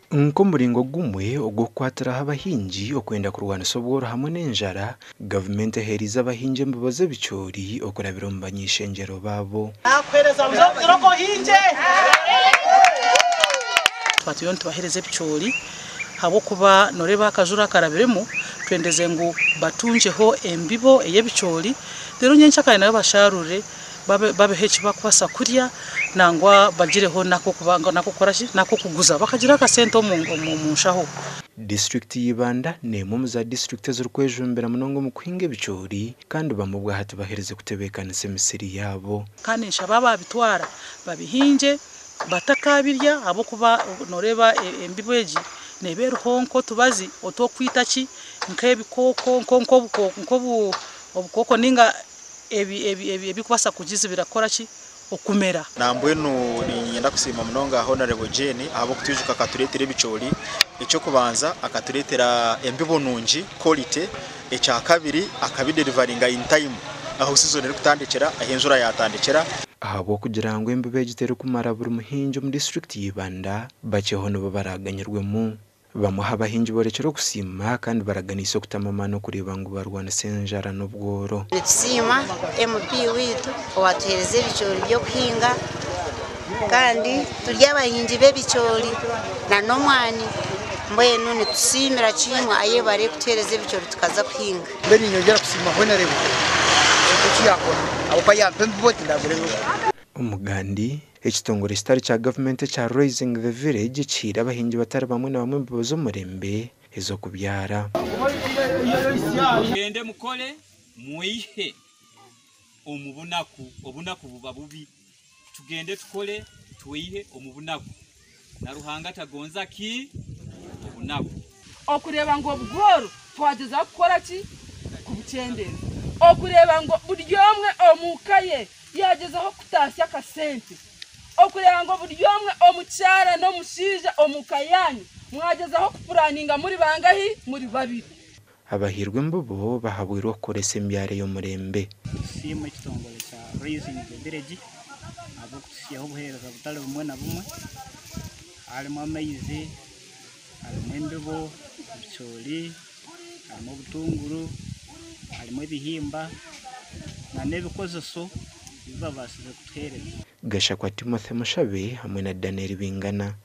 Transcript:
Nk'omuringo gumwe ogw'okukwatiraho abahingi okwenda kurwanisa obworo hamwe n'enjara, gavumenti eheerize abahingi embibo z'ebicoori okurabira omu bany'eishengyero baabo. Tuba turiyo nitubaheereza ebicoori ahabw'okuba nooreeba akajura akarabiremu twendeze ngu batungyeho embibo ey'ebicoori reero nyencakare nabo bashaarure babeho eki barikubaasa kurya nangwa bagireho n'akokuguza bakagira akasente omu nshaho. Disiturikiti ya Ibanda n'emwe omu za disiturikiti ezirikwejumbira munonga omu kuhinga ebicoori kandi bamwe obwahati baherize kutebeekanisa emisiri yaabo. Kandi ninshaba abaabitwara babihingye batakaabirya ahabw'okuba nooreeba embibo egi neeba eriho nk'otubazi otw'okwita ki nk'ebikooko nk'obukooko nainga ebirikubaasa kugizibira kukora ki okumera. Nambwenu niinyenda kusiima munonga Honarebo Jane ahabw'okutwijuka akatureetera ebicoori. Eky'okubanza akatureetera embibo nungi, quality, ekyakabiri akabiderivaringa in time ahu sizoni erikutandikira, ahu enjura yaatandikira. Ahabw'okugira ngu embibo egi terikumara buri muhingi omu disiturikiti ya Ibanda, bakyeho nibo baraganyirwemu. Bamwe aha bahingi borekire okusiima kandi baraganiise okutamu amaani okureeba ngu barwanisa enjara n'obworo. Nitusiima MP waitu owatuheereza ebicoori by'okuhinga kandi turi abahingi b'ebicoori nana omwani mbwenu nitusiimira kimwe ayebare kutuheereza ebicoori tukaza kuhinga. Mbwenu niinyongyera kusiima Honourable ekintu eki yaakora ahabw'okuba yampa embibo tindagura embibo. Omugandi, Ekitongore ekitari kya gavumenti ekya Raising the Village kihaire abahingi batari bamwe na bamwe embibo z'omurembe ez'okubyara. Mugyende mukore, mweihe omu bunaku. Obunaku buba bubi. Tugyende tukore, tweihe omu bunaku. Na Ruhanga tagonza ki? Obunaku. Okureeba ngu obworo twagyezaho kukora ki? Kubukyendeeza. Okureeba ngu buri omwe omu ka ye Yaagyezaho kutaasya akasente okureeba ngu buri omwe, omukyara n'omushaija omu ka yaanyu, mwagyezaho kupuraninga muri bangahi? Muri babiri. Abahairwe embibo bahabwirwe okukoresa embyaro ey'omurembe. Nitusiima ekitongore kya Raising the Village ahabw'okutuhitsyaho obuheereza butari bumwe na bumwe harimu amaizi, harimu embibo, ebicoori, harimu obutunguru, harimu ebihimba n'ebikozeso ebi babaasize kutuheereza. Gashakwa Timothy Mushabe hamwe na Daniel Bingana.